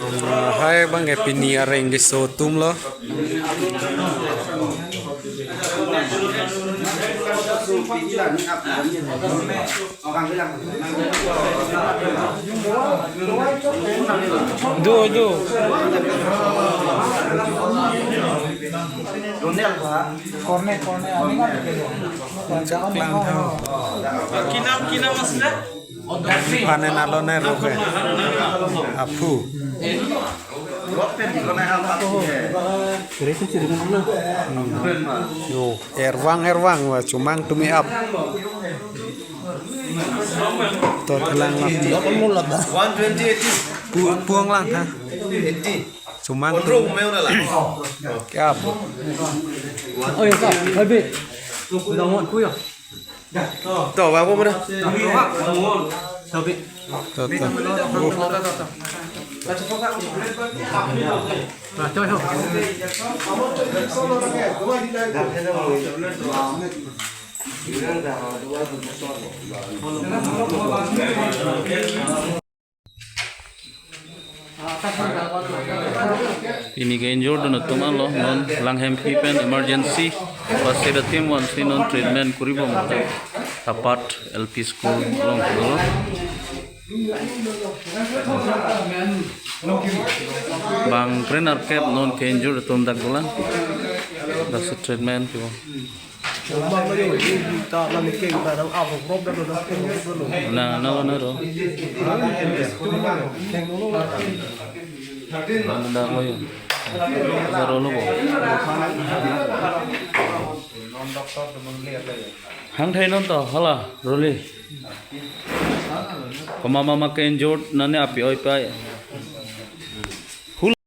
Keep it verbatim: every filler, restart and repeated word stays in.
Lahai abang ke pini areng keso atum lo. Do, do. Korne, korne. Kinam, kinam asla? Panen alone roke. Aphu. Yo, ervang, ervang, wa chomang tumi ap. To thelang ap. One twenty, eighty. Pu-, puang lang ha. Eighty. Chomang. Pondro tumi. Ume ora la. Kya ap? Oh, ya, Pak. Habis. Udah mau, kuya. To, bawa apa dah? To, to. Pini ke-injured dun atum anlo, non Langhemphi pen emergency first aid team vansi non treatment kuri bom ta Tapat L P school along lo. Bang trainer kep non ke-injured atum dak dolang. Daksi treatment kuri bom. Na, na, na, na, ro. Na, na, ro, ya. Ro, lo, bo. Hang thai non to, hala, roli. Komat ma ma ke-injured nane api oi pai.